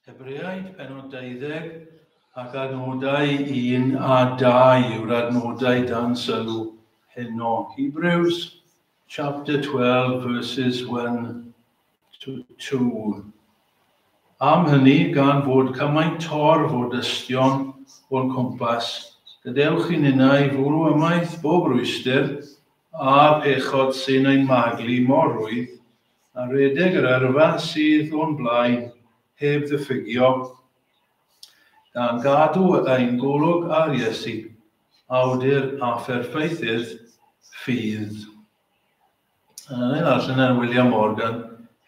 Hebreaid, penod 12, ac adnodau 1 a 2 yw'r adnodau dan sylw heno. Hebrews chapter 12 verses 1 to 2. Am hynny, gan fod cymaint torf o dystion o'n cwmpas, gadewch i ninnau fwrw ymaith bob rwystr a'r pechod sy'n ein maglu mor rwydd, a rhedeg yr yrfa sydd o'n blaen heb ddiffygio, gan gadw ein golwg ar Iesu, awdur a pherffeithydd ffydd. Yn ei ddarllen yn William Morgan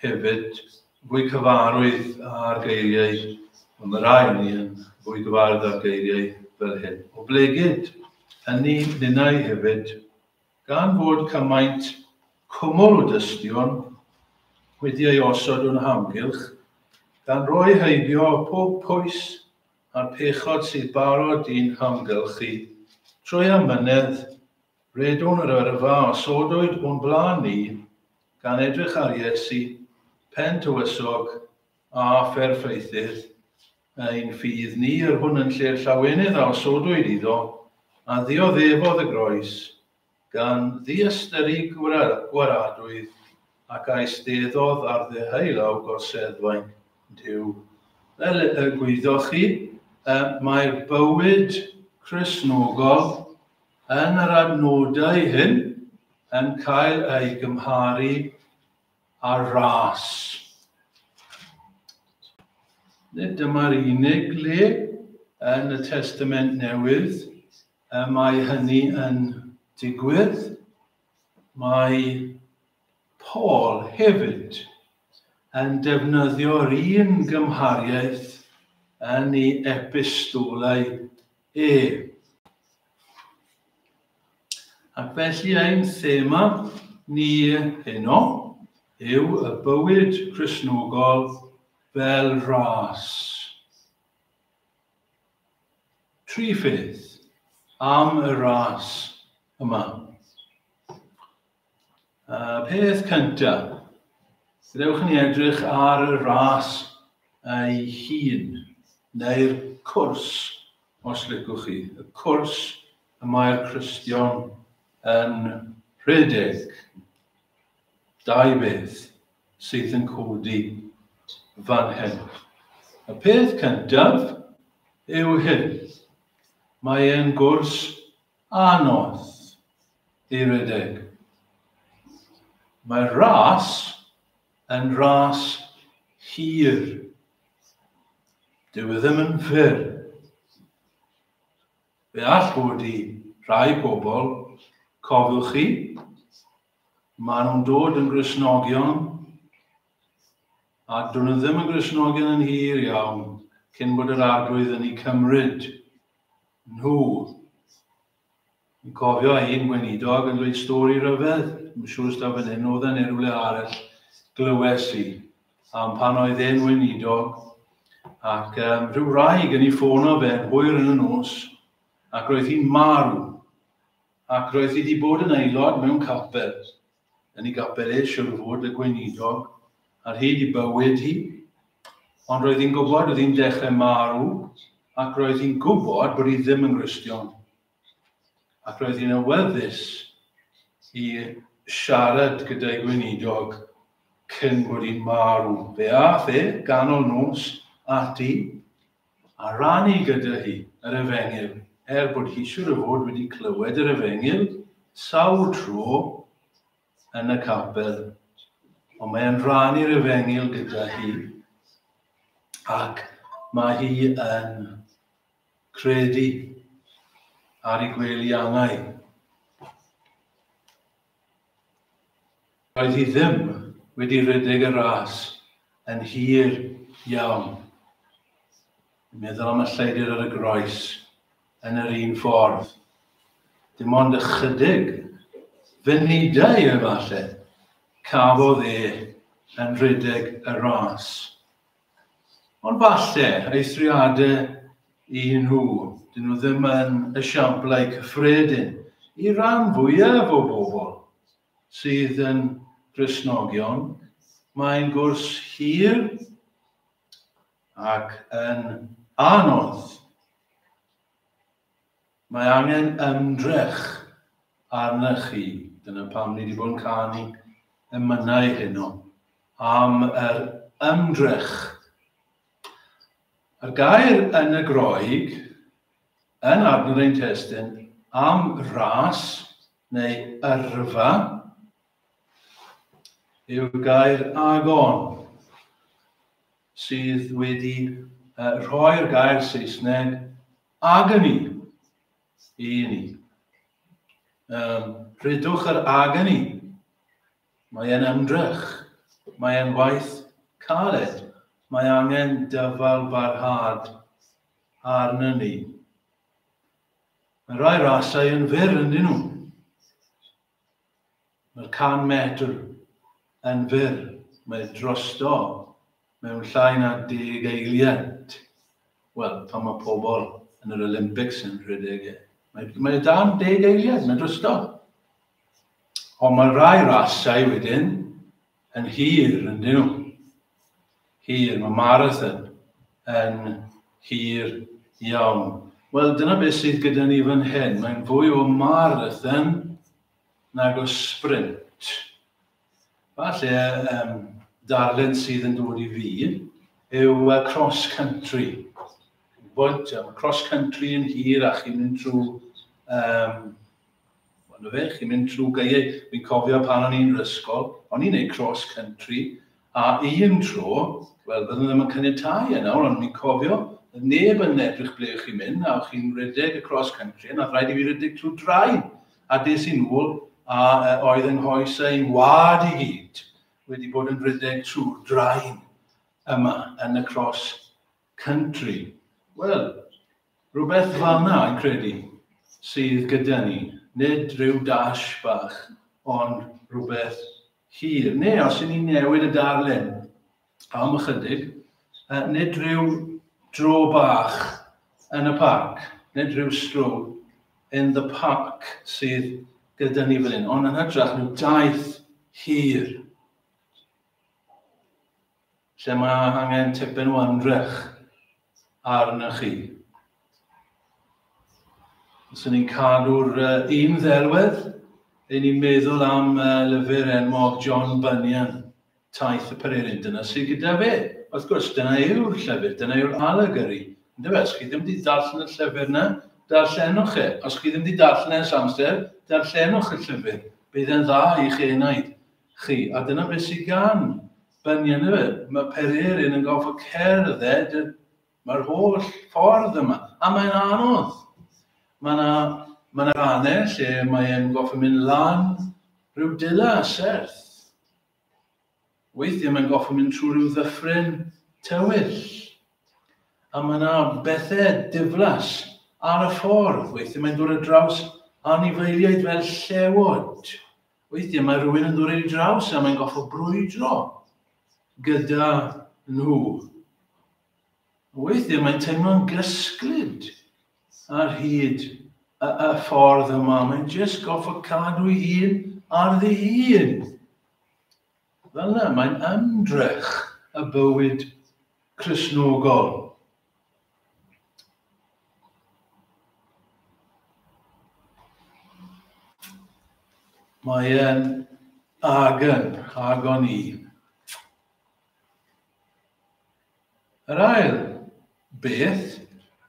hefyd, fwy cyfarwydd â'r geiriau, ond mae rai ni yn fwy gyfarwydd â'r geiriau fel hyn. Oblegid hynny ninnau hefyd, Gan fod cymaint cwmwl o dystion wedi ei osod o'n hamgylch, gan roi heibio pob pwys a'r pechod sydd barod i'n hamgylchu, trwy amynedd, rhedwn yr yrfa osodwyd o'n blaen ni, gan edrych ar Iesu, pen tywysog a pherffeithydd ein ffydd ni, yr hwn yn lle'r llawenydd a osodwyd iddo, a ddioddefodd y groes, gan ddiystyru gwaradwydd, ac a eisteddodd ar ddeheulaw gorseddfainc Duw. Fel y gwyddoch chi, mae'r bywyd Cristnogol yn yr adnodau hyn yn cael ei gymharu â ras. Nid dyma'r unig le yn y Testament Newydd y mae hynny yn digwydd. Mae Paul hefyd yn defnyddio'r un gymhariaeth yn ei epistolau e. Ac felly ein thema ni heno yw y bywyd Cristnogol fel ras. Tri pheth am y ras yma. Y peth cyntaf, gadewch ni edrych ar y ras ei hun, neu'r cwrs, os licwch chi, y cwrs y mae'r Cristion yn rhedeg. Dau beth sydd yn codi fan hyn. Y peth cyntaf yw hyn. Mae e'n gwrs anodd i redeg. Mae'r ras yn ras hir. Dyw e ddim yn fyr. Fe all fod i rai pobl, cofiwch chi, maen nhw'n dod yn Gristnogion, a dyn nhw ddim yn Gristnogion yn hir iawn cyn bod yr Arglwydd yn eu cymryd nhw. Yn cofio un gweinidog yn dweud stori ryfedd, yn siŵr os daw fan hyn, oedd e'n rhywle arall, glywes i, am pan oedd e'n weinidog, ac um, rhyw wraig yn ei ffono fe'n hwyr yn y nos, ac roedd hi'n marw, ac roedd hi wedi bod yn aelod mewn capel, yn ei gapel e, siwr o fod, y gweinidog, ar hyd i bywyd hi, ond roedd hi'n gwybod oedd hi'n dechrau marw, ac roedd hi'n gwybod bod hi ddim yn Gristion. Ac roedd hi'n awyddus i siarad gyda'i gweinidog cyn bod hi'n marw. Fe ath e, ganol nos, ati, a rannu gyda hi yr efengyl, er bod hi siwr o fod wedi clywed yr efengyl sawl tro yn y capel. Ond mae'n rhannu'r efengyl gyda hi, ac mae hi yn credu ar ei gwely angau. Roedd hi ddim wedi rhedeg y ras yn hir iawn. Yn meddwl am y lleidr ar y groes yn yr un ffordd. Dim ond ychydig funudau efallai cafodd e yn rhedeg y ras. Ond falle, eithriadau i nhw, dyn nhw ddim yn esiamplau cyffredin i ran fwyaf o bobl sydd yn Gristnogion. Mae'n gwrs hir ac yn anodd. Mae angen ymdrech arnych chi. Dyna pam ni wedi bod yn canu emynau heno am yr ymdrech. A'r gair yn y Groeg, yn adnodd ein testun, am ras neu yrfa, yw'r gair agon, sydd wedi rhoi'r gair Saesneg agony i ni. Rhedwch yr agony. Mae e'n ymdrech. Mae e'n waith caled. Mae angen dyfal barhad arno ni. Mae rhai rasau yn fyr yn dyn nhw. Mae'r 100 metr yn fyr. Mae drosto mewn llai na 10 eiliad. Wel, pan mae pobl yn yr Olympics yn rhedeg e. Mae dan 10 eiliad, mae drosto. Ond mae rhai rasau wedyn yn hir, yn dyn nhw. Hir, mae marathon yn hir iawn. Wel, dyna beth sydd gyda ni fan hyn. Mae'n fwy o marathon nag o sprint. Falle darlun sydd yn dod i fi yw cross-country. Gwybod, mae cross-country yn hir a chi'n mynd trwy, chi'n mynd trwy gaeau. Fi'n cofio pan o'n i'n yr ysgol, o'n i'n neud cross-country, a un tro, wel, byddwn ddim yn caniatáu e nawr, ond fi'n cofio, neb yn edrych ble o'ch chi'n mynd, a o'ch chi'n rhedeg y cross-country, a nath rhaid i fi rhedeg trwy draen. A des i nôl, a oedd yng nghoesau i'n wad i gyd wedi bod yn rhedeg trwy'r draen yma yn y cross-country. Wel, rhywbeth fel yna, yn credu, sydd gyda ni. Nid rhyw dash bach, ond rhywbeth hir. Neu, os y'n ni'n newid y darlun am ychydig, nid rhyw dro bach yn y parc, nid rhyw stroll in the park sydd gyda ni fan hyn, ond yn hytrach nhw daith hir, lle mae angen tipyn o ymdrech arnoch chi. Os ni'n cadw'r un ddelwedd, ein ni'n meddwl am lyfr enwog John Bunyan, Taith y Pererin, dyna sydd gyda fe. Wrth gwrs, dyna yw'r llyfr, dyna yw'r allegory. Yndyfe, os chi ddim wedi darllen y llyfr yna, darllenwch e. Os chi ddim wedi darllen ers amser, darllenwch y llyfr. Bydd e'n dda i'ch enaid chi. A dyna beth sydd gan Bunyan, yndyfe. Mae Pererin yn gorfod cerdded, mae'r holl ffordd yma. A mae'n anodd. Mae yna rannau lle mae'n gorfod mynd lan rhyw dila serth. Weithiau mae'n gorfod mynd trwy rhyw ddyffryn tywyll. A mae yna bethau diflas ar y ffordd. Weithiau mae'n dod ar draws anifeiliaid fel llewod. Weithiau mae rhywun yn dod ar draws a mae'n gorfod brwydro gyda nhw. Weithiau mae'n teimlo'n gysglyd ar hyd y ffordd yma. Mae'n jyst gorfod cadw ei hun ar ddi hun. Fel yna, mae'n ymdrech y bywyd Cristnogol. Mae e'n agony. Yr ail beth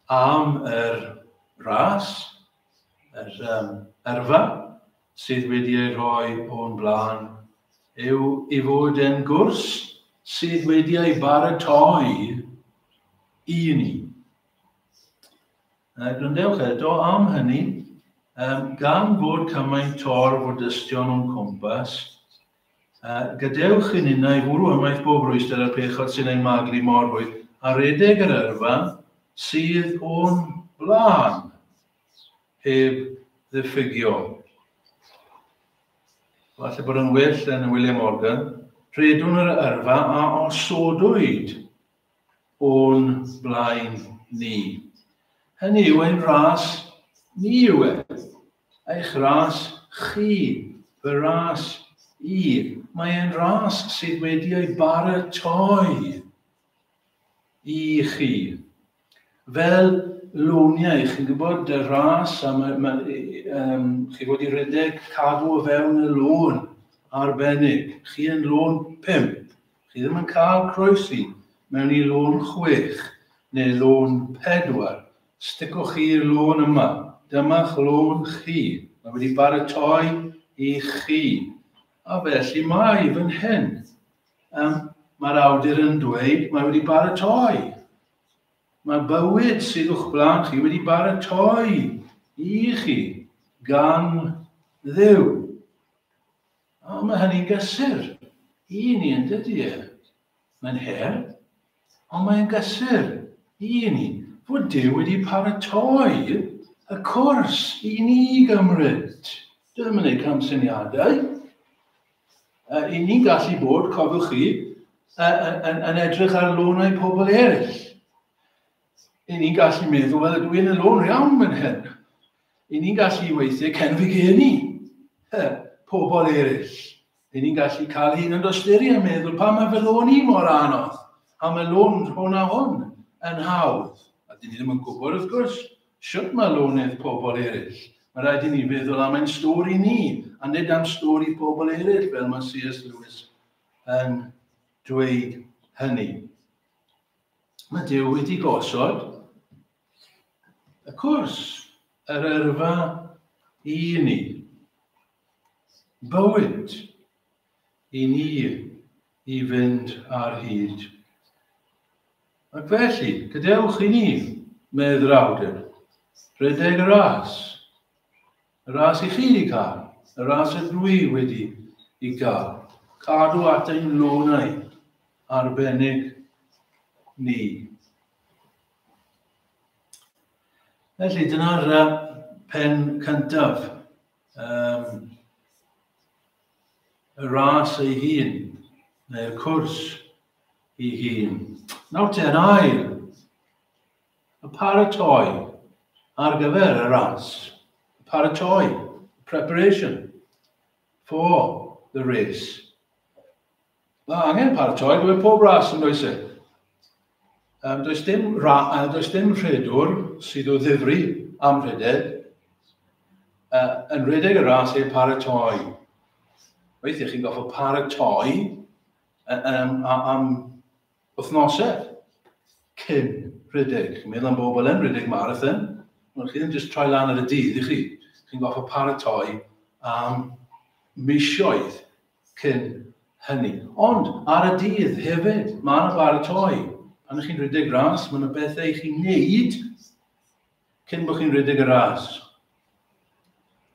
am yr ras, yr yrfa sydd wedi ei rhoi o'n blaen, yw i fod yn gwrs sydd wedi ei baratoi i ni. Gwrandewch eto am hynny, gan fod cymaint torf o dystion o'n cwmpas, gadewch i ninnau fwrw ymaith bob rwystr a'r pechod sy'n ein maglu mor hwyr, a redeg yr yrfa sydd o'n blaen, heb ddiffygio. Falle bod yn well yn William Morgan, rhedwn yr yrfa a osodwyd o'n blaen ni. Hynny yw ein ras ni yw e. Eich ras chi, fy ras i. Mae ein ras sydd wedi ei baratoi i chi. Fel loniau, chi'n gwybod y ras, a ma, ma, um, chi wedi rhedeg cadw o fewn y lôn arbennig. Chi yn lôn 5. Chi ddim yn cael croesi mewn i lôn 6 neu lôn 4. Sticwch chi i'r lôn yma. Dyma'ch lôn chi. Mae wedi baratoi i chi. A felly mae fan hyn. Um, mae'r awdur yn dweud mae wedi baratoi. Mae bywyd sydd o'ch blaen chi wedi baratoi i chi gan Dduw. A mae hynny'n gysur i ni yn dydy e. Mae'n her, ond mae'n gysur i ni fod Duw wedi paratoi y cwrs i ni gymryd. Dwi ddim yn gwneud camsyniadau. I ni'n gallu bod, cofiwch chi, yn, yn edrych ar lônau pobl eraill. I ni'n gallu meddwl, wel, ydw i'n y lôn iawn fan hyn. I ni'n gallu weithiau cenfigenu pobl eraill. I ni'n gallu cael hun yn dosturi a meddwl, pa mae fy lôn i mor anodd? A mae lôn hwn a hwn yn hawdd. A dyn ni ddim yn gwybod, wrth gwrs, sut mae lonydd pobl eraill. Mae rhaid i ni feddwl am ein stori ni, a nid am stori pobl eraill, fel mae C.S. Lewis yn dweud hynny. Mae Duw wedi gosod y cwrs, yr yrfa i ni. Bywyd i ni i fynd ar hyd. Ac felly, gadewch i ni, medd yr awdur, rhedeg y ras. Y ras i chi wedi cael, y ras y dwi wedi i gael. Cadw at ein lonau arbennig ni. Felly, dyna'r pen cyntaf. Um, y ras ei hun, neu'r cwrs ei hun. Nawr te, yn ail, y paratoi ar gyfer y ras. Paratoi, preparation for the race. Mae angen paratoi gyfer pob ras yn does e? Um, does, dim ra, does dim rhedwr sydd o ddifri am rhedeg uh, yn rhedeg y ras ei paratoi. Weithiau chi'n goffo paratoi um, am wythnosau cyn rhedeg. Chi'n meddwl am bobl yn rhedeg marathon, ond chi ddim jyst troi lan ar y dydd i chi. Chi'n goffo paratoi am misoedd cyn hynny. Ond ar y dydd hefyd, mae yna baratoi. Pan ych chi'n rhedeg ras, mae yna bethau i chi'n neud cyn bod chi'n rhedeg y ras.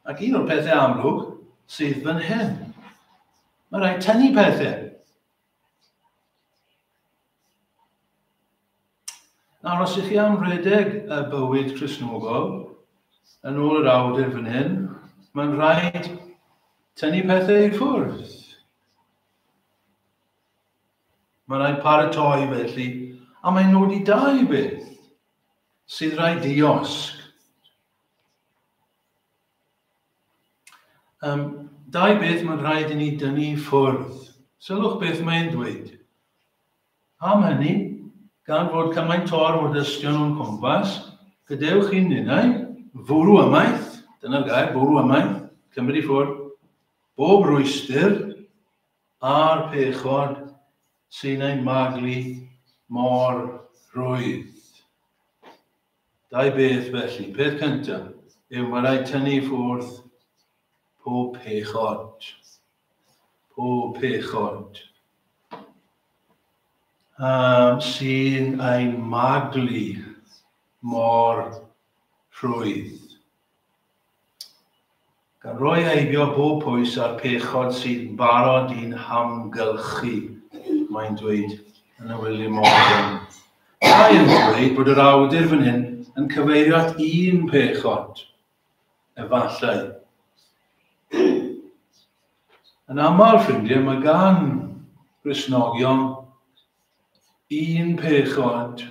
Ac un o'r pethau amlwg sydd fan hyn. Mae rhaid tynnu pethau. Nawr, os ych chi am redeg y bywyd Cristnogol, yn ôl yr awdur fan hyn, mae'n rhaid tynnu pethau i ffwrdd. Mae'n rhaid paratoi felly, a mae'n nodi dau beth sydd rhaid diosg. Um, dau beth mae'n rhaid i ni dynnu i ffwrdd. Sylwch beth mae'n dweud. Am hynny, gan fod cymaint o orfodystion o'n cwmpas, gadewch i ninnau fwrw ymaith, dyna'r gair, bwrw ymaith, cymryd i ffwrdd, bob rwystr a'r pechod sy'n ein maglu mor rhwydd. Dau beth felly. Peth cyntaf yw mae rhaid tynnu i ffwrdd pob pechod. Pob pechod. Um, sy'n ein maglu mor rhwydd. Gan roi heibio bob pwys a'r pechod sy'n barod i'n hamgylchu, mae'n dweud yn y William Morgan. Mae yn dweud bod yr awdur fan hyn yn cyfeirio at un pechod, efallai. Yn aml, ffrindiau, mae gan Gristnogion un pechod,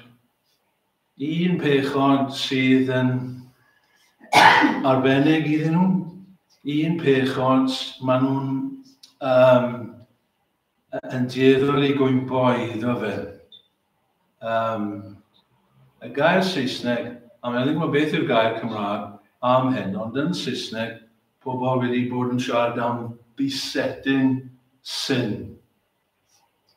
un pechod sydd yn arbennig iddyn nhw, un pechod maen nhw'n um, yn dueddol i gwympo iddo fe. Um, y gair Saesneg, a mae'n ddim gwybod beth yw'r gair Cymraeg am hyn, ond yn Saesneg, pobl wedi bod yn siarad am besetting sin.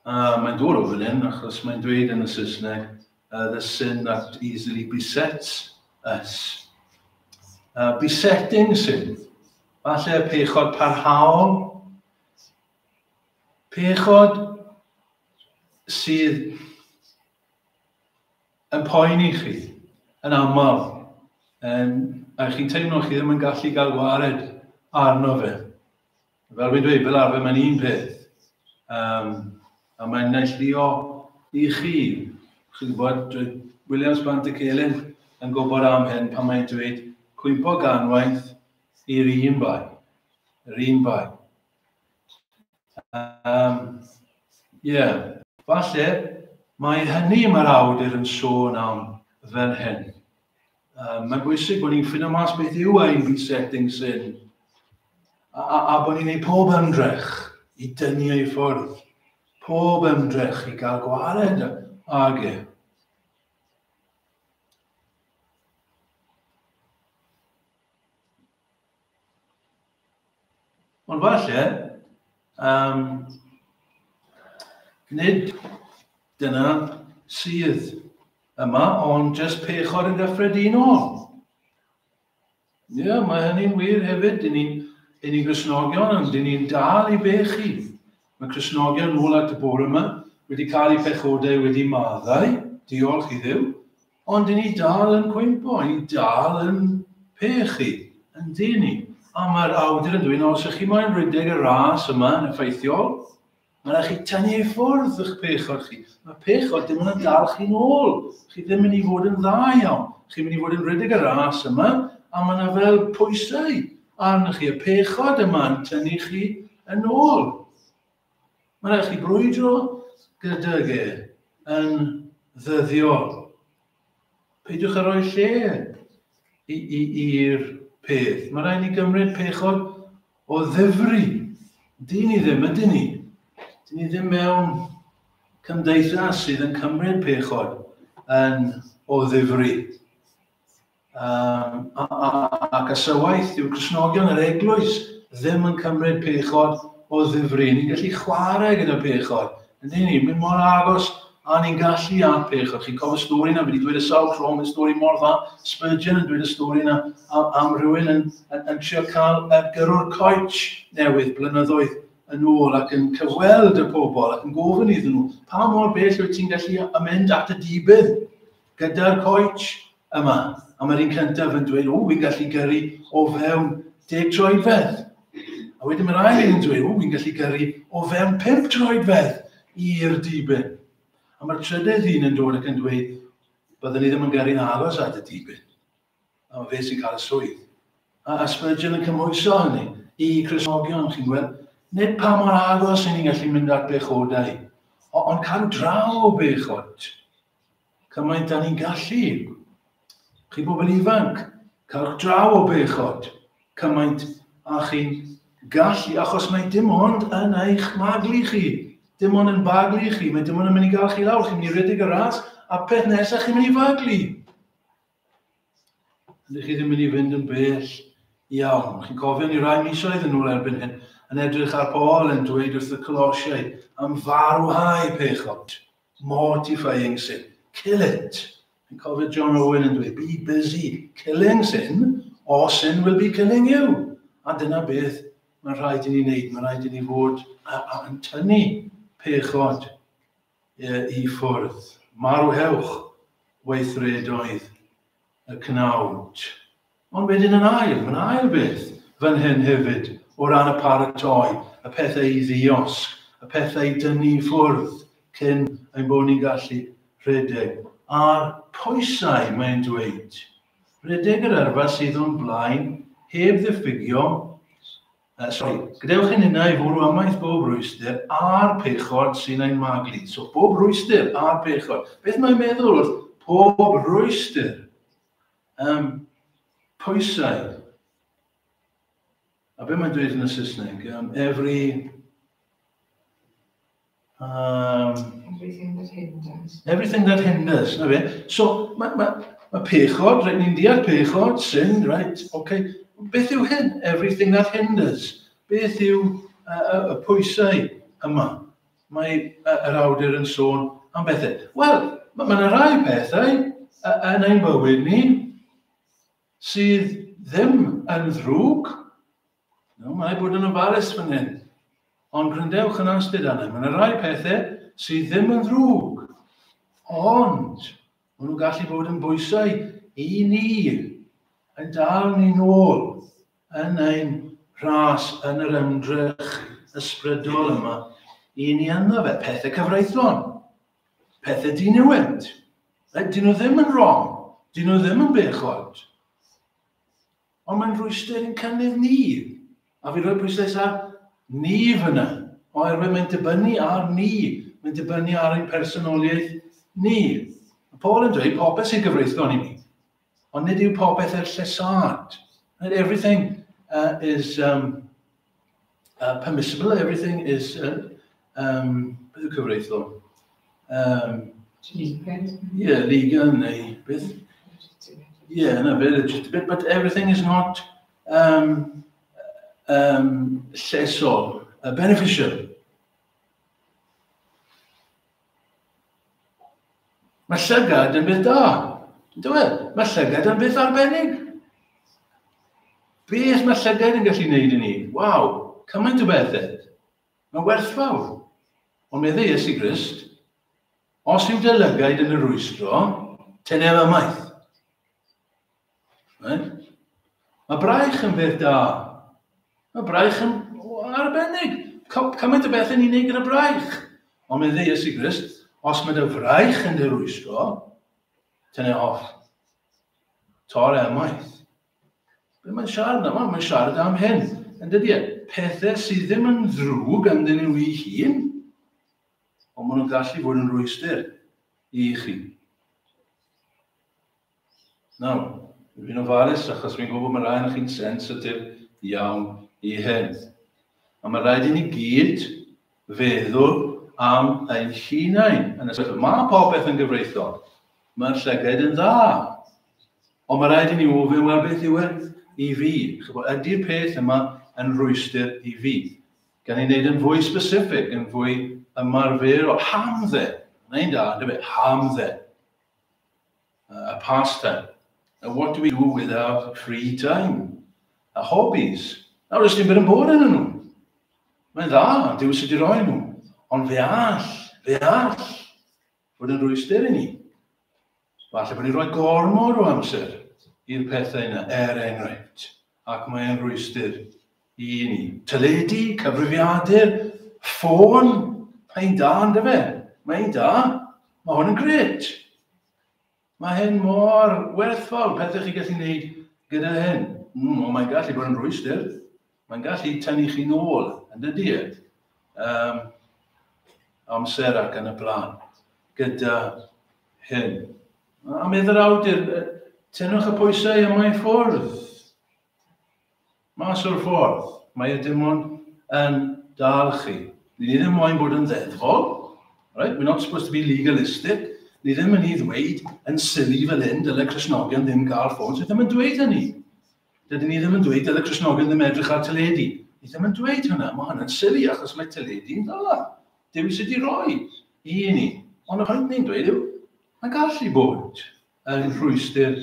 Mae'n dod o fan hyn, achos mae'n dweud yn y Saesneg, the sin that easily besets us. Besetting sin. Falle pechod parhaol. Pechod sydd yn poeni chi yn aml. Um, a chi'n teimlo chi ddim yn gallu gael wared arno fe. Fel fi'n dweud, fel arfer mae'n un peth. Um, a mae'n neilltuo i chi. Chi'n gwybod, dweud Williams Bant y Celyn yn gwybod am hyn pan mae'n dweud cwympo ganwaith i'r un bai. Yr un bai. Um, yeah. Falle, mae hynny mae'r awdur yn sôn am fel hyn. Um, mae'n bwysig bod ni'n ffindo mas beth yw ein besetting sin. A, a, a bod ni'n gwneud pob ymdrech i dynnu ei ffwrdd. Pob ymdrech i gael gwared ag e. Ond falle, um, nid dyna sydd yma, ond jyst pechod yn gyffredinol. Ie, yeah, mae hynny'n wir hefyd. Dyn ni'n ni Gristnogion, ond dyn ni'n dal i bechu. Mae Cristnogion nôl at y bore yma wedi cael eu pechodau wedi maddau, diolch i Dduw, ond dyn ni dal yn cwympo, ni dal yn pechu, yn dyn ni. A mae'r awdur yn dweud, os ych chi moyn rhedeg y ras yma yn effeithiol, Mae'n rhaid chi tynnu i ffwrdd eich pechod chi. Mae pechod dim ond yn dal chi'n ôl. Chi ddim mynd i fod yn dda iawn. Chi'n mynd i fod yn rhedeg y ras yma, a mae yna fel pwysau arnoch chi. Y pechod yma yn tynnu chi yn ôl. Mae'n rhaid chi brwydro gydag e yn ddyddiol. Peidiwch â rhoi lle i'r peth. Mae rhaid ni gymryd pechod o ddifri. Dyn ni ddim, ydyn ni? Dyn ni ddim mewn cymdeithas sydd yn cymryd pechod yn o ddifri. Um, ac ysywaeth yw Cristnogion yr eglwys ddim yn cymryd pechod o ddifri. Ni'n gallu chwarae gyda pechod. Yndyn ni, mynd mor agos a ni'n gallu at pechod. Chi'n cofio stori yna, fi wedi dweud y sawl tro, mae'n stori mor dda. Spurgeon yn dweud y stori yna am, am rhywun yn, yn, yn trio cael y gyrrwr coach newydd blynyddoedd yn ôl ac yn cyfweld y pobl ac yn gofyn iddyn nhw, pa mor bell wyt ti'n gallu mynd at y dibyn gyda'r coach yma. A mae'r un cyntaf yn dweud, o, fi'n gallu gyrru o fewn deg troedfedd. A wedyn mae'r ail un yn dweud, o, fi'n gallu gyrru o fewn pump troedfedd i'r dibyn. A mae'r trydydd un yn dod ac yn dweud, byddwn ni ddim yn gyrru'n agos at y dibyn. A mae fe sy'n cael y swydd. A Spurgeon yn cymhwyso hynny i Cristnogion, chi'n gweld, nid pa mor agos ni'n gallu mynd at bechodau, ond cael draw o bechod. Cymaint da ni'n gallu. Chi bobl ifanc, cael draw o bechod. Cymaint a chi'n gallu, achos mae dim ond yn eich maglu chi. Dim ond yn baglu chi, mae dim ond yn mynd i gael chi lawr. Chi'n mynd i redeg y ras, a peth nesaf chi'n mynd i faglu. Ydych chi ddim mynd i fynd yn bell iawn. Chi'n cofio ni rai misoedd yn ôl erbyn hyn, yn edrych ar Paul yn dweud wrth y Colosiaid am farwhau pechod. Mortifying sin. Kill it. Yn cofio John Owen yn dweud, be busy killing sin, or sin will be killing you. A dyna beth mae'n rhaid i ni wneud. Mae'n rhaid i ni fod yn tynnu pechod i ffwrdd. Marwhewch weithredoedd y cnawd. Ond wedyn yn ail, mae'n ail beth fan hyn hefyd, o ran y paratoi, y pethau i ddiosg, y pethau i dynnu i ffwrdd cyn ein bod ni'n gallu rhedeg. A'r pwysau, mae'n dweud. Rhedeg yr yrfa sydd o'n blaen, heb ddiffygio, uh, sorry, gadewch yn hynna i fwrw ymaith bob rwystr a'r pechod sy'n ein maglu. So, bob rwystr a'r pechod. Beth mae'n meddwl wrth pob rwystr? Um, pwysau. A be mae'n dweud yn y Saesneg? Um, every Everything that hinders. Everything that hinders, na fe. So, mae ma, ma pechod, right, ni'n deall pechod, sin, right, okay. Beth yw hyn? Everything that hinders. Beth yw y pwysau yma? Mae yr awdur yn sôn am bethau. Wel, mae yna rai pethau yn ein bywyd ni sydd ddim yn ddrwg. No, mae bod yn ofalus fan hyn. Ond gwrandewch yn astud arna. Mae yna rai pethau sydd ddim yn ddrwg. Ond, maen nhw'n gallu bod yn bwysau i ni, yn dal ni nôl yn ein ras, yn yr ymdrech ysbrydol yma, i ni ynddo fe. Pethau cyfreithlon, pethau diniwed. Dyn nhw ddim yn wrong, dyn nhw ddim yn bechod. Ond mae'n rhwystr yn cynnydd ni. A fi rhoi pwyslais ar ni fyna, oherwydd mae'n dibynnu ar ni, mae'n dibynnu ar ein personoliaeth ni. Mae Paul yn dweud popeth sy'n gyfreithlon i mi, ond nid yw popeth er llesad. Everything is permissible, everything is, beth yw cyfreithlon? Legal. Yeah, legal neu beth? Yeah, no, legitimate, but everything is not llesol, beneficial. Mae llygad yn beth da. Ynddo e? Mae llygad yn beth arbennig. Beth mae llygad yn gallu gwneud i ni? Waw, cymaint o bethau. Mae'n werthfawr. Ond meddai Iesu Grist, os yw dy lygaid yn y rwystro, tynnu ef ymaith. Right? Mae braich yn beth da. Mae braich yn arbennig. Cymaint o bethau ni'n neud gyda braich. Ond meddai Iesu Grist, os mae dy fraich yn dy rwystro, tynnu off. Tor e ymaith. Be mae'n siarad am? Mae'n siarad am hyn. Yn dydy e, pethau sydd ddim yn ddrwg ynddyn nhw i hun, ond maen nhw'n gallu fod yn rwystr i chi. Nawr, fi'n ofalus achos fi'n gwybod mae rhai ohonoch chi'n sensitif iawn i hyn. A mae rhaid i ni gyd feddwl am ein hunain. Yn y sefyllfa. Mae popeth yn gyfreithlon. Mae'r llygaid yn dda. Ond mae rhaid i ni ofyn, wel, beth yw e i fi? Chibod, ydy'r peth yma yn rwystr i fi? Gan ei wneud yn fwy specific, yn fwy ymarferol. Hamdden. Mae'n da, yndyfe? Hamdden. A pastime. And what do we do with our free time? A hobbies. Nawr, ys ni'n bod yn bod yn nhw. Mae'n dda, Duw sydd wedi rhoi nhw. Ond fe all fod yn rwystr i ni. Falle bod ni'n rhoi gormod o amser i'r pethau yna, er enghraifft. Ac mae'n rwystr i ni. Teledu, cyfrifiadur, ffôn, mae'n da, yndyfe? Mae'n da. Mae hwn yn gret. Mae hyn mor werthfawr, pethau chi gallu gwneud gyda hyn. Ond mae'n gallu bod yn rwystr. Mae'n gallu tynnu chi nôl, yn dydy e? Amser ac yn y blaen, gyda hyn. A meddwl awdur, tynnwch y pwysau yma i ffwrdd. Mas o'r ffordd, mae e dim ond yn dal chi. Ni ddim moyn bod yn ddeddfol. Right? We're not supposed to be legalistic. Ni ddim yn ei ddweud yn silly fel hyn, dyle Cristnogion ddim gael ffôn. Ni ddim yn dweud hynny. Dydyn ni ddim yn dweud dyle Cristnogion ddim edrych ar teledu. Ni ddim yn dweud hynna. Mae hynny'n silly achos mae teledu'n dda. Duw sydd wedi rhoi i ni. Ond y pwynt ni'n dweud yw, mae'n gallu bod yn rhwystr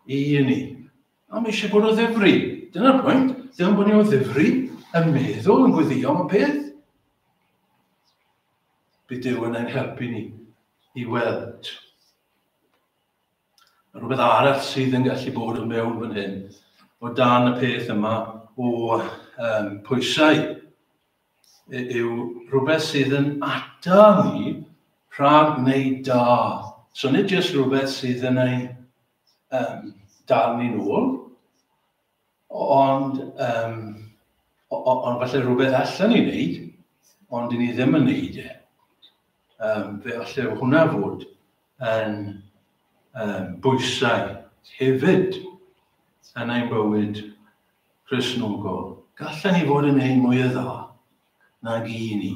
i ni. A mae eisiau bod o ddifri. Dyna'r pwynt. Ddim bod ni o ddifri yn meddwl, yn gweddio am y peth. Bydd Duw yn ein helpu ni i weld. Mae rhywbeth arall sydd yn gallu bod yn mewn fan hyn, o dan y peth yma o pwysau, yw rhywbeth sydd yn atal ni rhag gwneud da. So nid jyst rhywbeth sydd yn ein dal ni'n ôl, ond falle rhywbeth allan ni wneud, ond ni ddim yn wneud e. Fe allai hwnna fod yn bwysau hefyd yn ein bywyd Cristnogol. Gallen ni fod yn ein mwy o dda nag i ni.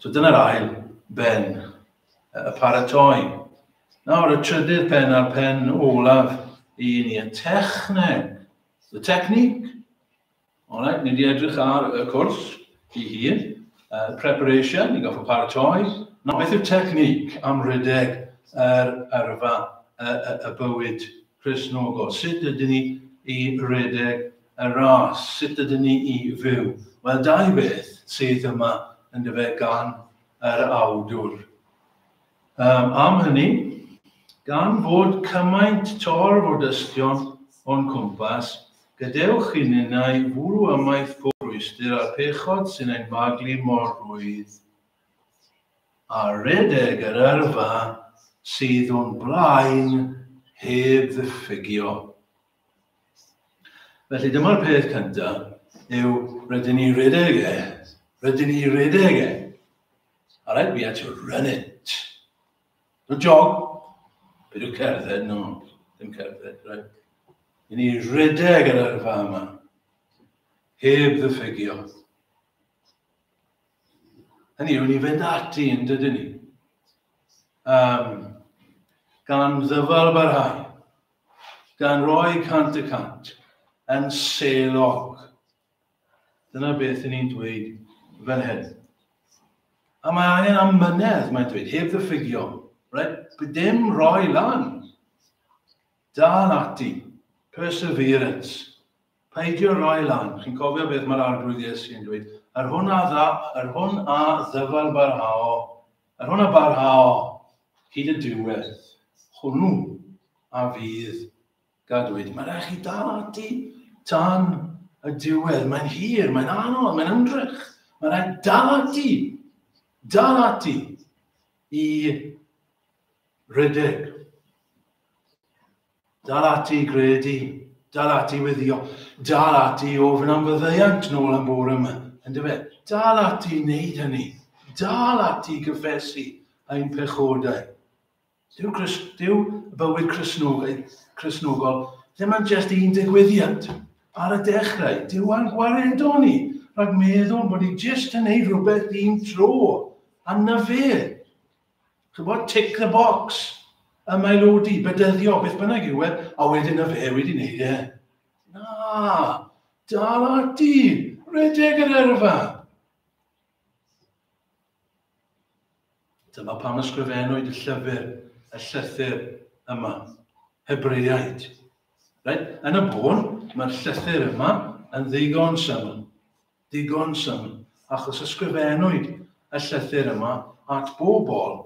So dyna'r ail ben, y paratoi. Nawr, y trydydd pen a'r pen olaf i ni, y techneg, the technique. Alright, ni wedi edrych ar y cwrs i hun, preparation, ni goffo paratoi. Nawr, beth yw'r technique am rhedeg yr yrfa, y bywyd Cristnogol? Sut ydyn ni i redeg y ras? Sut ydyn ni i fyw? Wel, dau beth sydd yma yn dyfe gan yr awdwr. Am hynny, gan fod cymaint torf o dystion o'n cwmpas, gadewch i ninnau fwrw ymaith pob rhwystr a'r pechod sy'n ein maglu mor rhwydd, a redeg yr yrfa sydd o'n blaen heb ddiffygio. Felly dyma'r peth cyntaf yw rydyn ni redeg e. Rydyn ni redeg e. Alright, we had to run it. No jog. Beth yw cerdded? No, ddim cerdded, right. I ni redeg yr yrfa yma. Heb ddiffygio. Hynny yw, ni fynd ati yn dydyn ni. Gan ddyfal barhau, gan roi 100% yn selog. Dyna beth ŷn ni'n dweud fan hyn. A mae angen amynedd, mae'n dweud, heb ddiffygio. Right? Dim roi lan. Dal ati. Perseverance. Peidio roi lan. Chi'n cofio beth mae'r Arglwydd Iesu yn dweud? Yr hwn a, dda, yr hwn a ddyfal barhao, yr hwn a barhao hyd y diwedd, hwnnw a fydd gadwyd. Mae'n rhaid chi dal ati tan y diwedd. Mae'n hir, mae'n anodd, mae'n ymdrech. Mae'n rhaid dal ati, dal ati i redeg. Dal ati i gredu, dal ati i weddio, dal ati i ofyn am faddeuant nôl am bore yma, yndyfe? Dal ati i wneud hynny, dal ati i gyffesu ein pechodau. Dyw bywyd Cristnogol ddim yn just un digwyddiad. Ar y dechrau, Duw a'n gwaredo ni rhag meddwl bod ni jyst yn neud rhywbeth un tro, a na fe. Chybod, tick the box, ymaelodi, bedyddio, beth bynnag yw e, a wedyn na fe wedi wneud e. Na, dal ati, redeg yr yrfa. Dyma pam ysgrifennwyd y llyfr, y llythyr yma, Hebreaid. Right? Yn y bôn, mae'r llythyr yma yn ddigon syml. Digon syml, achos ysgrifennwyd y llythyr yma at bobl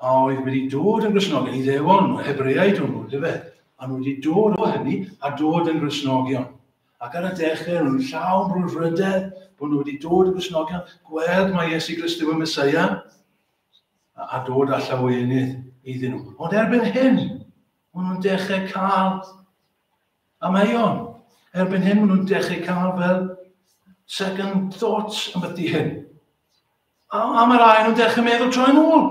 a oedd wedi dod yn Gristnogion, Iddewon, Hebreaid o'n nhw, dyfe? A nhw wedi dod o hynny a dod yn Gristnogion. Ac ar y dechrau, nhw'n llawn brwdfrydedd bod nhw wedi dod yn Gristnogion, gweld mai Iesu Grist yw y Meseia, a dod â llawenydd iddyn nhw. Ond erbyn hyn, maen nhw'n dechrau cael amheuon. Erbyn hyn, maen nhw'n dechrau cael fel second thoughts am beth hyn. A mae rai nhw'n dechrau meddwl troi nôl.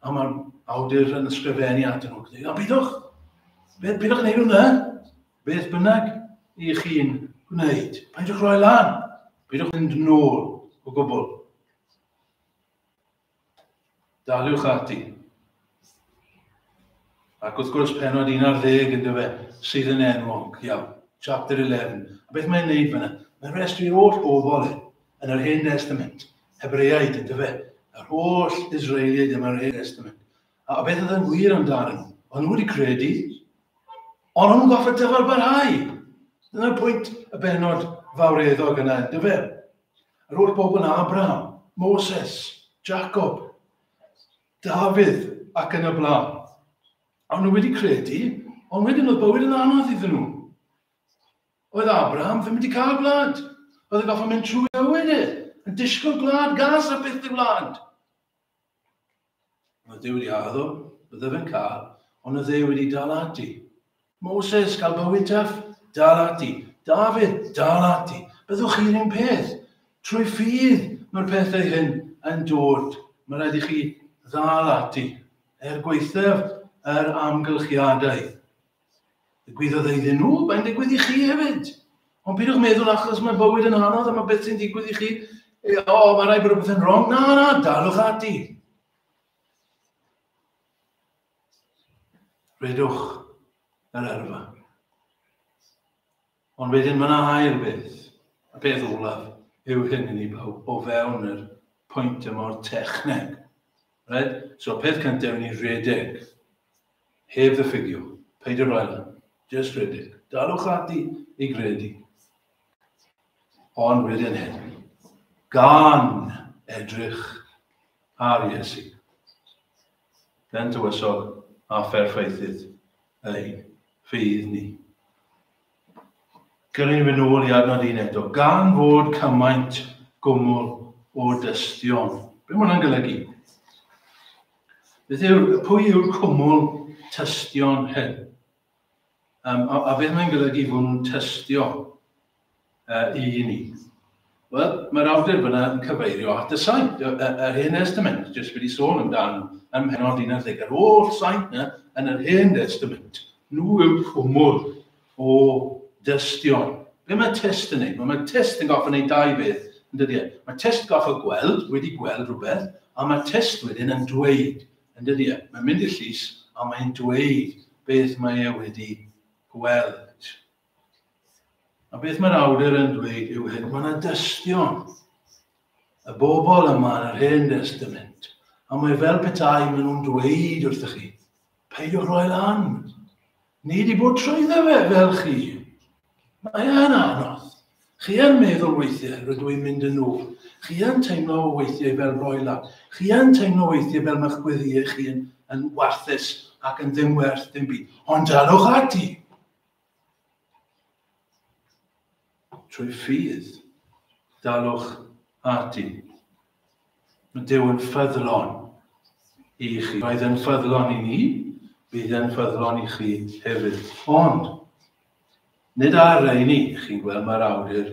A mae'r awdur yn ysgrifennu atyn nhw. A bidwch, bidwch yn neud hwnna. Beth bynnag i chi'n gwneud. Peidiwch roi lan. Peidiwch mynd nôl o gwbl. Daliwch ati. Ac wrth gwrs, penod 11 yn dyfe, sydd yn enwog, iawn. Chapter 11. A beth mae'n neud fyna? Mae'n rhestru'r holl bobl e, yn yr Hen Testament. Hebreaid yn dyfe. Yr holl Israeliaid yn yr Hen Testament. A beth oedd yn wir amdanyn nhw? O'n nhw wedi credu, ond o'n nhw'n gorfod dyfal barhau. Dyna'r pwynt y benod fawreddog yna, yn dyfe? Yr holl bobl yna, Abraham, Moses, Jacob, Dafydd ac yn y blaen. A nhw wedi credu, ond wedyn oedd bywyd yn anodd iddyn nhw. Oedd Abraham ddim wedi cael gwlad. Oedd e'n gorfod mynd trwy fywyd e, yn disgwyl gwlad, gas a byth y gwlad. Oedd Duw wedi addo, bydde fe'n cael, ond oedd e wedi dal ati. Moses, cael bywyd tough, dal ati. Dafydd, dal ati. Byddwch chi'r un peth. Trwy ffydd mae'r pethau hyn yn dod. Mae rhaid i chi ddal ati, er gwaethaf yr amgylchiadau. Digwyddodd e iddyn nhw, mae'n digwydd i chi hefyd. Ond peidiwch meddwl achos mae bywyd yn anodd a mae beth sy'n digwydd i chi, O, mae rhaid bod rhywbeth yn wrong. Na, na, dalwch ati. Rhedwch yr yrfa. Ond wedyn mae yna ail beth, y peth olaf, yw hyn i ni bawb o fewn yr pwynt yma o'r techneg. Right? So peth cyntaf yw ni redeg. Heb ddiffygio. Peidio rhoi lan. Just redeg. Dalwch ati i gredu. Ond wedyn hyn, gan edrych ar Iesu. Ben tywysog a pherffeithydd ein ffydd ni. Gyrru ni fynd nôl i adnod un eto. Gan fod cymaint gwmwl o dystion. Be mae hwnna'n golygu? Beth yw, pwy yw'r cwmwl tystion hyn? A beth mae'n golygu fod nhw'n tystio i ni? Wel, mae'r awdur fyna yn cyfeirio at y saint, yr Hen Testament, jyst wedi sôn amdano ym mhenod 11. Yr holl saint yna yn yr Hen Testament, nhw yw'r cwmwl o dystion. Be mae tyst yn neud? Wel, mae tyst yn goffa wneud dau beth, yn dydy e? Mae tyst goffa gweld, wedi gweld rhywbeth, a mae tyst wedyn yn dweud, yn dydy e? Mae'n mynd i'r llys a mae'n dweud beth mae e wedi gweld. A beth mae'r awdur yn dweud yw hyn, mae yna dystion. Y bobl yma yn yr Hen Testament, a mae fel petai maen nhw'n dweud wrthych chi, peidiwch roi lan. Ni wedi bod trwyddo fe fel chi. Mae e'n anodd. Chi yn meddwl weithiau, rydw i'n mynd yn ôl. Chi yn teimlo weithiau fel roi lan. Chi yn teimlo weithiau fel mae'ch gweddïau chi yn warthus ac yn ddim werth dim byd. Ond dalwch ati. Trwy ffydd, dalwch ati. Mae Duw yn ffyddlon i chi. Roedd yn ffyddlon i ni, bydd yn ffyddlon i chi hefyd. Ond, nid ar rheini, chi'n gweld mae'r awdur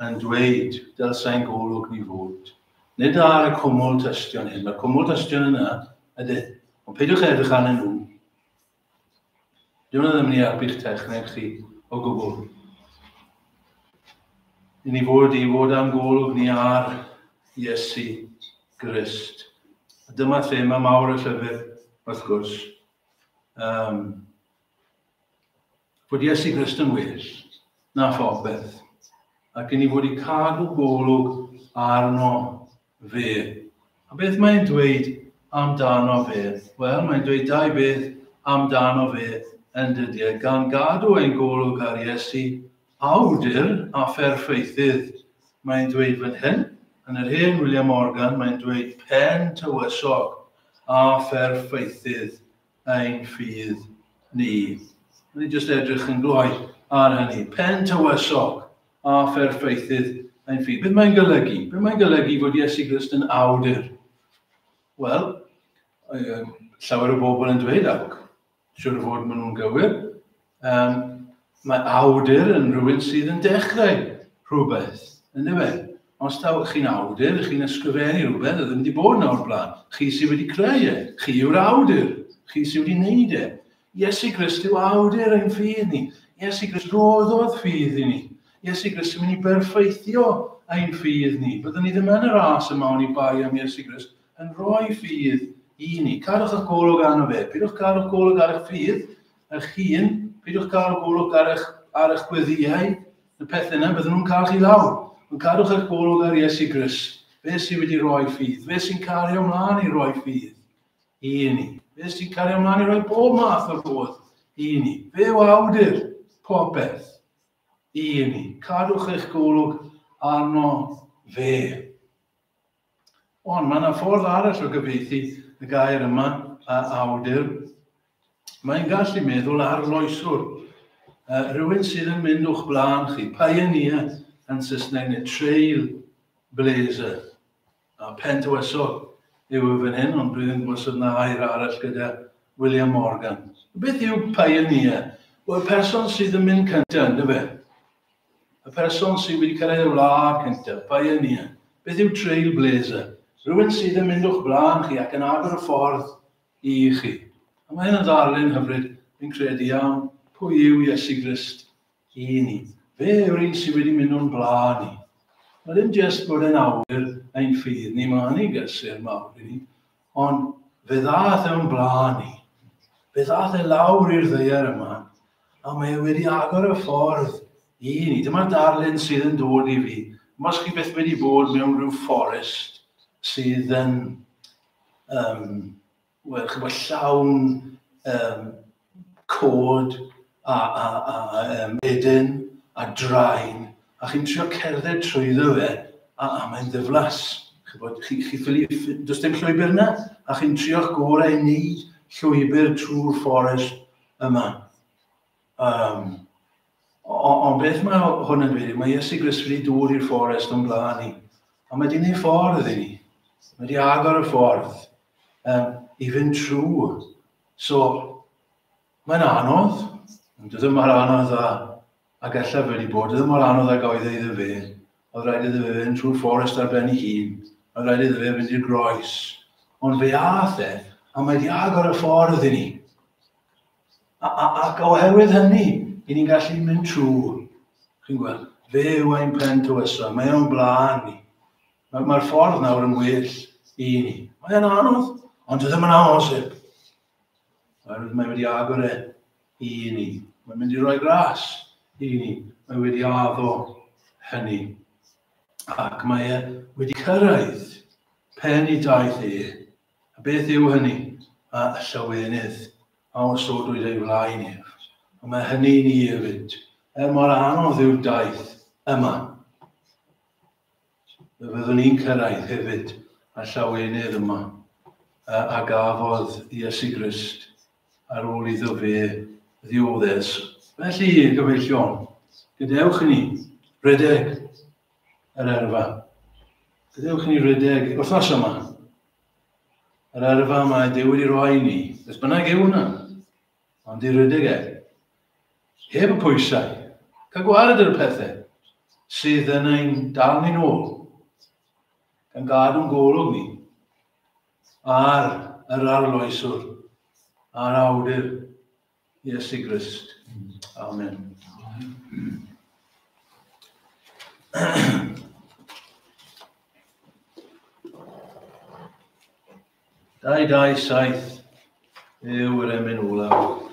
yn dweud, dylsai'n golwg ni fod. Nid ar y cwmwl tystion hyn. Mae'r cwmwl tystion yna, ydyn. Ond peidiwch edrych arnyn nhw. Dyw hwnna ddim yn ei helpu'ch techneg chi o gwbl. I ni fod i fod am golwg ni ar Iesu Grist. A dyma thema mawr y llyfr, wrth gwrs. Fod Iesu Grist yn well na phopeth, ac i ni fod i cadw golwg arno fe. A beth mae'n dweud amdano fe? Wel, mae'n dweud dau beth amdano fe yn dydy e, gan gadw ein golwg ar Iesu, awdur a pherffeithydd. Mae'n dweud fan hyn, yn yr hen William Morgan, mae'n dweud pen tywysog a pherffeithydd ein ffydd ni. Ni jyst edrych yn gloi ar hynny. Pen tywysog a pherffeithydd ein ffydd. Beth mae'n golygu? Beth mae'n golygu fod Iesu Grist yn awdur? Wel, llawer o bobl yn dweud ac siwr o fod maen nhw'n gywir. Mae awdur yn rhywun sydd yn dechrau rhywbeth, yn dyfe? Os taw chi'n awdur, chi'n ysgrifennu rhywbeth a ddim wedi bod yna o'r blaen. Chi sydd wedi creu e, chi yw'r awdur, chi sydd wedi wneud e. Iesu Grist yw awdur ein ffydd ni. Iesu Grist roddodd ffydd i ni. Iesu Grist yn mynd i berffeithio ein ffydd ni. Byddwn ni ddim yn y ras yma oni bai am Iesu Grist yn rhoi ffydd i ni. Cadwch eich golwg arno fe. Peidiwch cadw'ch golwg ar eich ffydd eich hun. Peidiwch cadw golwg ar eich gweddïau. Y pethau yna, bydden nhw'n cael chi lawr. Ond cadwch eich golwg ar Iesu Grist. Fe sydd wedi rhoi ffydd. Fe sy'n cario ymlaen i roi ffydd i ni. Fe sy'n cario ymlaen i roi bob math o rodd i ni. Fe yw awdur popeth i ni. Cadwch eich golwg arno fe. Ond mae yna ffordd arall o gyfieithu y gair yma, a awdur. Mae'n gallu meddwl arloeswr. Rhywun sydd yn mynd o'ch blaen chi. Pioneer yn Saesneg neu trail blazer. A pen tywysog yw e fan hyn, ond dwi ddim yn gwybod os oedd yna air arall gyda William Morgan. Beth yw pioneer? Wel, person sydd yn mynd cyntaf, ynddo fe? Y person sydd wedi cyrraedd y wlad cyntaf, pioneer. Beth yw trailblazer? Rhywun sydd yn mynd o'ch blaen chi ac yn agor y ffordd i chi. A mae hyn yn ddarlun hyfryd, fi'n credu iawn, pwy yw Iesu Grist i ni. Fe yw'r un sydd wedi mynd o'n blaen ni. Mae ddim jyst bod yn awdur ein ffydd ni, mae hynny'n gysur mawr i ni, ond fe ddath e'n blaen ni. Fe ddath e lawr i'r ddaear yma, a mae e wedi agor y ffordd i ni. Dyma'r darlun sydd yn dod i fi. Os chi beth wedi bod mewn rhyw fforest sydd yn wel, chybod, llawn cod a eden a drain, a chi'n trio cerdded trwyddo fe, a mae'n ddiflas. Chybod, chi ffili, does dim llwybr yna, a chi'n trio'ch gorau i wneud llwybr trwy'r fforest yma. Ond beth mae hwn yn dweud, mae Iesu Grist wedi dod i'r fforest o'n blaen ni. A mae wedi gwneud ffordd i ni. Mae wedi agor y ffordd i fynd trwy. So, mae'n anodd. Ond ddim mor anodd a gallaf wedi bod. Ddim mor anodd ag oedd e iddo fe. Oedd rhaid iddo fe fynd trwy'r fforest ar ben ei hun. Oedd rhaid iddo fe fynd i'r groes. Ond fe ath e, a mae wedi agor y ffordd i ni. Ac oherwydd hynny, i ni'n gallu mynd trwy. Chi'n gweld, fe yw ein pen tywysog, mae o'n blaen ni. Mae'r ffordd nawr yn well i ni. Mae'n anodd, ond ddim yn amhosib. Oherwydd mae wedi agor e i ni. Mae'n mynd i roi gras i ni. Mae wedi addo hynny. Ac mae e wedi cyrraedd pen i daith e. A beth yw hynny? A llawenydd a osodwyd ei flaen ef. A mae hynny i ni hefyd. Er mor anodd yw'r daith yma, fe fyddwn ni'n cyrraedd hefyd a llawenydd yma a gafodd Iesu Grist ar ôl iddo fe ddioddef. Felly, gyfeillion, gadewch i ni redeg yr erfa. Gadewch i ni redeg wythnos yma. Yr erfa mae Duw wedi rhoi i ni. Beth bynnag yw hwnna. Ond i redeg e. Heb y pwysau. Cael gwared ar y pethau sydd yn ein dal ni'n ôl. Gan gadw'n golwg ni ar yr arloeswr, a'r awdur Iesu Grist. Amen. 227 yw yr emyn olaf.